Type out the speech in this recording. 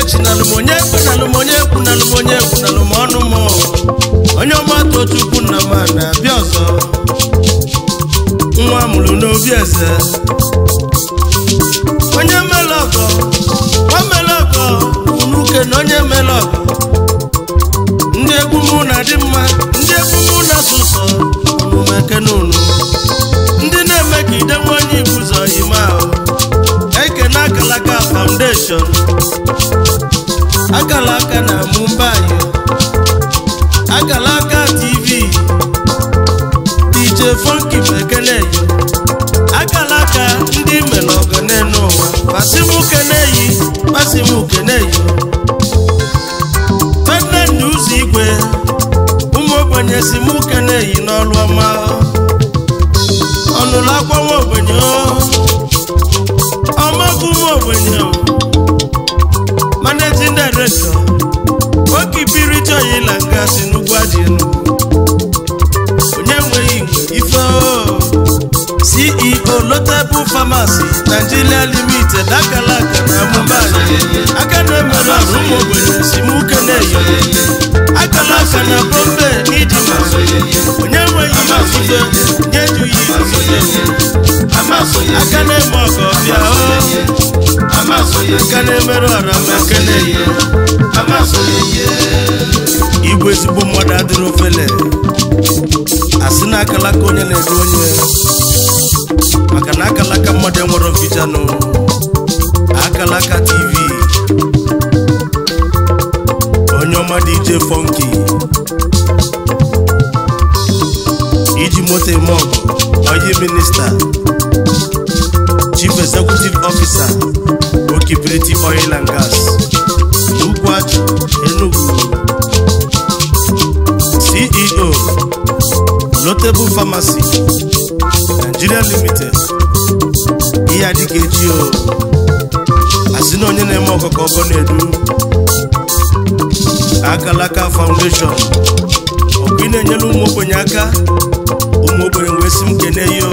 chinalụ m onye ekwenalụ m onye ekwunalụ m onye ekwunalụ m ọnụ m onye ọma Tochukwu nna m na-abịa ọzọ nwa mụrụ n'obi eze onye mere ọgọ o mere ọgọ unuke na onye mere ọgọ ndị egwu mụ na-adị mma ndị egwu mụ na-asụ ụsọ ọnụma ekene unu ndị na-eme ka ide nwa onye ibu ụzọ ime ahụ ekene Akalaka Foundation Akalaka na Mumbai Akalaka TV DJ Funky ekene Akalaka ndị mere ọgọ n'elu ụwa pasimukeneyi pasimukeneyi Ferdinand ụzọ igwe ụmụ ogbenye si mụ keneyi n'ọrụ ọma ọnụlụ akwa nwa ogbenye ọmọkụ ụmụ ogbenye managing director Okipiri Oil and Gas n'Ugwu Aji Enugu onye nweghị igwe ife CEO Notable Pharmacy Nigeria Limited Akalaka na Mumbai aka na-emere ọrụ ụmụ ogbenye si mụ keneyi Akalaka na Bombay n'Idima onye nweghị ife nye jughị ife aka na-eme ọgọ bịa aka na-emerụ ọra ma keneyi igwe ezigbo mmadụ adịrị ofele asị na akalaka onye na-edu onye maka na akalaka mmadụ enwere mfichanụ Akalaka TV onye ọma DJ Funky iji moto eme ọgụ onye minista Chief Executive Officer Okipiriti Oil and Gas Ugwu-Aji Enugu CEO Notable Pharmacy Nigeria Limited ihe adịghị eji o asị na onye na-eme ọgọ ka ọgọ na-edu Akalaka Foundation ọkụ ị na-enyere ụmụ ogbenye aka ụmụ ogbenye wee sị m kene yo.